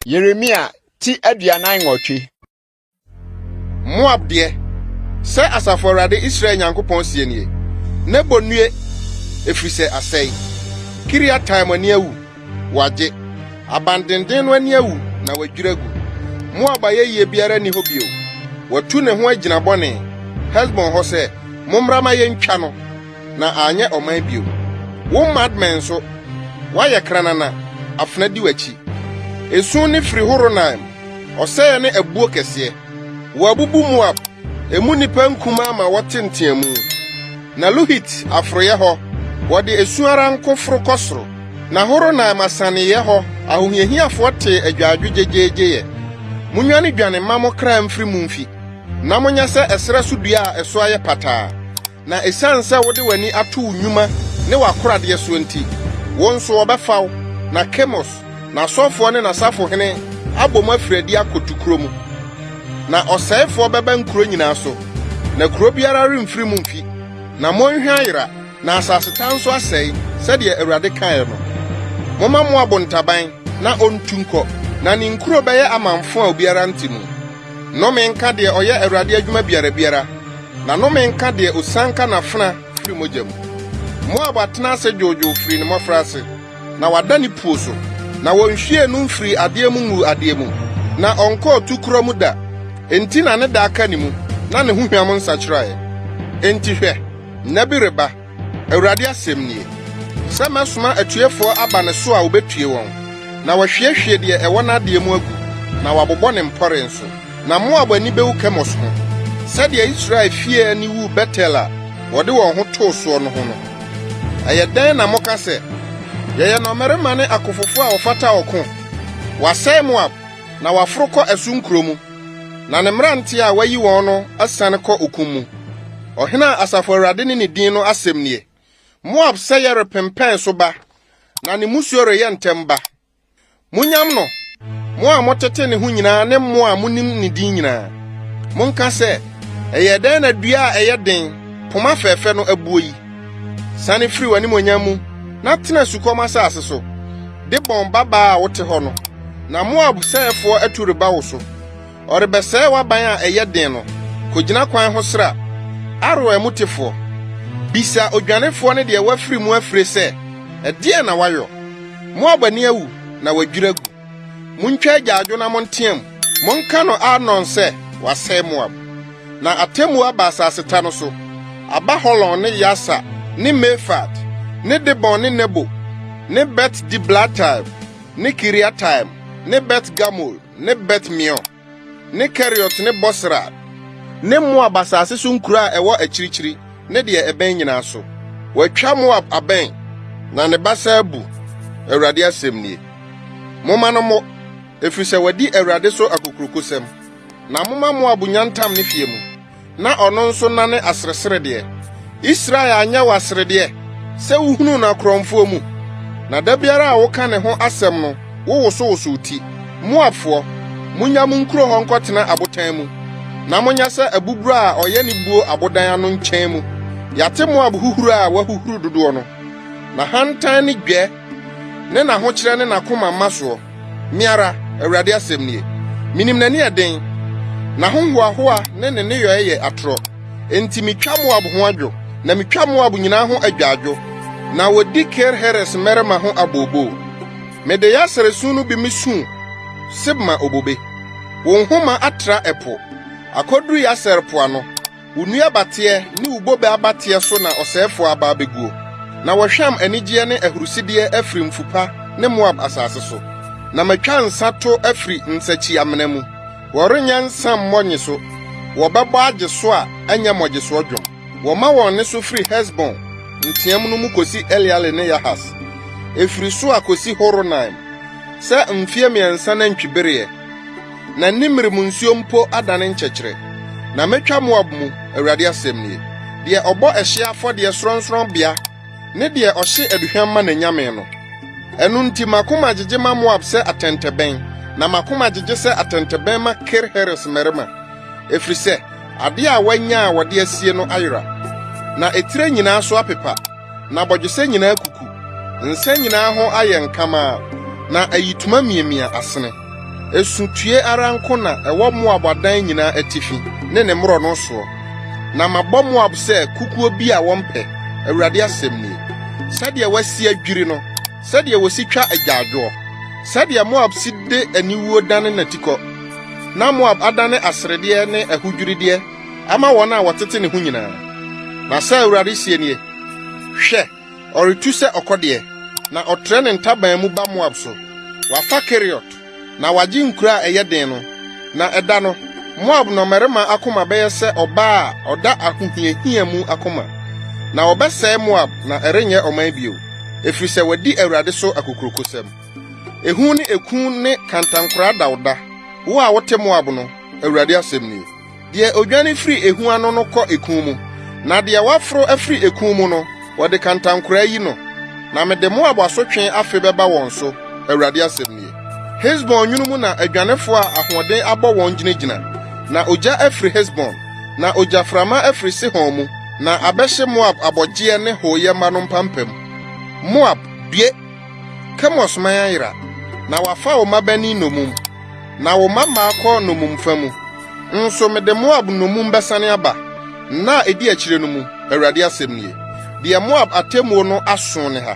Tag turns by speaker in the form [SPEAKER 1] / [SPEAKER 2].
[SPEAKER 1] Yeremia ti 48.
[SPEAKER 2] Moab deɛ, sɛ Asafo Awurade Israel Nyankopɔn seɛ nie, Nebo nnue, ɛfiri sɛ asɛe! Kiriataim ani awu, wɔagye. Abandenden no ani awu na wɔadwiri agu. Moab ayɛyie biara nni hɔ bio. Watu ne ho agyina bɔne, Hesbon hɔ sɛ, 'Mommra ma yɛntwa no! na anyɛ ɔman bio. Wo Madmen nso, woayɛ kranana, afena di w'akyi. Esu nne firi Horonaim, ɔsɛeɛ ne abuo kɛseɛ. Wɔabubu Moab, emu nnipa nkumaa ma wɔte nteamu. Na Luhit aforoeɛ hɔ, wɔde esu ara nko foro kɔ soro. Na Horonaim asianeeɛ hɔ ahohiahiafoɔ tee agyaadwo gyegyeegyeyɛ. Monnwanedwane mma mo kra mfiri mu mfi, na monyɛ sɛ ɛserɛ so dua a ɛso ayɛ pataa. Na esiane sɛ wode w'ani ato wo nnwuma ne w'akoradeɛ soɔ nti, wo nso wɔbɛfa wo, na Kemos, n'asɔfoɔ ne n'asafohene abɔ mu afiri adi akɔ tukorɔ mu. Na ɔsɛefoɔ bɛba nkuro nyinaa so, na kuro biara remfiri mu mfi, na mmonhwa ayera, na asaseta nso asɛe, sɛdeɛ Awurade kaeɛ no. Momma Moab ntaban, na ɔntu nkɔ, na ne nkuro bɛyɛ amamfo a obiara nte mu. Nnome nka deɛ ɔyɛ Awurade adwuma biara biara, Na nnome nka deɛ ɔsianka n'afena firi mogya mu. Moab atena ase dwoodwoo firi ne mmɔfraase, na wada ne puo so, na wɔnhwiee no mfirii adeɛ mu nguu adeɛ mu, na ɔnkɔɔ tukorɔ mu da. Enti na ne da aka ne mu, na ne ho hwam nsakyeraeɛ. Enti hwɛ, nna bi reba, Awurade asɛm nie, sɛ mɛsoma atuefoɔ aba ne so a wɔbɛtue wɔn, na wɔahwiehwie deɛ ɛwɔ n'adeɛ mu agu, na wɔabobɔ ne mpɔre nso. Na Moab ani bɛwu Kemos ho, sɛdeɛ Israel fie ani wuu Betel a wɔde wɔn ho too soɔ no ho no. Ɛyɛ dɛn na moka sɛ, 'Yɛyɛ nnɔmmarima ne akofofo a wɔfata ɔko'? Wɔasɛe Moab, na wɔaforo kɔ ɛso nkuro mu, na ne mmeranteɛ a wɔayi wɔn no asiane kɔ okum mu. Ɔhene a Asafo Awurade ne ne din no asɛm nie. Moab sɛeɛ repempɛn so ba, na ne mmusuo reyɛ ntɛm ba. Monyam no, mo a motete ne ho nyinaa ne mo a monim ne din nyinaa. Monka sɛ, 'Ɛyɛɛ dɛn na dua a ɛyɛ den, poma fɛfɛ no abuo yi? Siane firi w'animuonyam mu na tena sukɔm asase so, Dibon babaa a wote hɔ no. Na Moab sɛefoɔ atu reba wo so. Ɔrebɛsɛe w'aban a ɛyɛ den no. Kogyina kwan ho sra Aroer mutefoɔ. Bisa odwanefoɔ ne deɛ wafiri mu afire sɛ, 'Ɛdeɛn na woayɔ? Moab ani awu na wadwiri agu. Muntwa agyaadwo na monteɛm, monka no Arnon sɛ wɔasɛe Moab. Na atemmu aba asaseta no so, aba Holon ne Yahsa ne Mefaat ne Dibon ne Nebo ne Bet-Diblataim ne Kiriataim ne Bet-Gamul ne Bet-Meon ne Keriot ne Bosra ne Moab asase so nkuro a ɛwɔ akyirikyiri ne deɛ ɛbɛn nyinaa so. Wɔatwa Moab abɛn, na ne basa abu, Awurade asɛm nie. Momma no mmɔ, ɛfiri sɛ wadi Awurade so akokurokosɛm. Na momma Moab nyantam ne feɛ mu, na ɔno nso nnane asereseredeɛ. Israel anyɛ wo aseredeɛ sɛ wohunuu no akorɔmfoɔ mu? Na da biara a woka ne ho asɛm no wowosowoso wo ti. Moabfoɔ, monnya mo nkuro hɔ nkɔtena abotan mu, na monyɛ sɛ abuburo a ɔyɛ ne buo abodan ano nkyɛn mu. Yɛate Moab huhuro a wahuhuru dodoɔ no, n'ahantan ne dwɛ ne n'ahokyerɛ ne n'akoma mmasoɔ. Me ara, Awurade asɛm nie, minim n'aniɛden, n'ahohoahoa ne ne nneyɔe yɛ atorɔ. Enti metwa Moab ho adwo, na metwa Moab nyinaa ho agyaadwo, na wodi Kir-Heres mmarima ho abooboo. Mede Yaser su no bi misuu Sibma obobe. Wo nhoma atra ɛpo, akoduru Yaser po ano. Wo nnuabateɛ ne wo bobe abateɛ so na ɔsɛefoɔ aba abeguo, na wɔahwam anigyeɛ ne ahurisideɛ afiri mfu pa ne Moab asase so. Na matwa nsa to afiri nsakyi-amena mu. Wɔrenyɛ nsa mmɔ nnye so, wɔbɛbɔ agye so a ɛnyɛ mmɔgyesoɔ dwom. Wɔma wɔn nne so firi Hesbon nteam no mu kɔsi Eleale ne Yahas, ɛfiri Soar kɔsi Horonaim, sɛ mfeɛ mmiɛnsa nantwibereɛ, na Nimrim nsuo mpo adane nkyɛkyerɛ. Na mɛtwa Moab mu, Awurade asɛm nie, deɛ ɔbɔ ɛhyeɛ afɔdeɛ sorɔnsorɔnbea ne deɛ ɔhye aduhwam ma n'anyame no. Ɛno nti m'akoma gyegye ma Moab sɛ atɛntɛbɛn, na m'akoma gyegye sɛ atɛntɛbɛn ma Kir-Heres mmarima, ɛfiri sɛ adeɛ a wɔanya a wɔde asie no ayera, na etire nyinaa so apepa, na bɔdwesɛ nyinaa kuku, nsa nyinaa ho ayɛ nkamaa, na ayitoma miamia asene. Esu tue ara nko na ɛwɔ Moab adan nyinaa atifi ne ne mmorɔno soɔ. Na mabɔ Moab sɛ kukuo bi a wɔmpɛ, Awurade asɛm nie. Sɛdeɛ wɔasi adwiri no, sɛdeɛ wɔsi twa agyaadwoɔ, sɛdeɛ Moab si de aniwuo dane n'atikɔ, na Moab adane aseredeɛ ne ahodwirideɛ ama wɔn a wɔtete ne ho nyinaa. Na sɛ Awurade seɛ nie, Hwɛ! Ɔretu sɛ ɔkɔdeɛ, na ɔtrɛ ne ntaban mu ba Moab so. Wafa Keriot, na wagye nkuro a ɛyɛ den no. Na ɛda no, Moab nnɔmmarima akoma bɛyɛ sɛ ɔbaa a ɔda ahohiahia mu akoma. Na wɔbɛsɛe Moab na ɛrenyɛ ɔman bio, ɛfiri sɛ wadi Awurade so akokurokosɛm. Ehu ne eku ne kantankoraa da wo da, wo a wote Moab no, Awurade asɛm nie. Deɛ ɔdwane firi ehu ano no kɔ eku mu, na deɛ waforo afiri eku mu no, wɔde kantankoraa yi no. Na mede Moab asotwe afe bɛba wɔn so, Awurade asɛm nie. Hesbon nwunu mu na adwanefoɔ a ahoɔden abɔ wɔn gyinagyina, na ogya afiri Hesbon, na ogyaframa afiri Sihon mu, na abɛhye Moab abɔgyeɛ ne hooyɛ mma no mpampam. Moab, due! Kemos man ayera, na wɔafa wo mmabanin nnommum, na wo mmammaa kɔ nnommumfa mu. Nso mede Moab nnommum bɛsane aba, nna a edi akyire no mu, Awurade asɛm nie. Deɛ Moab atemmuo no aso ne ha.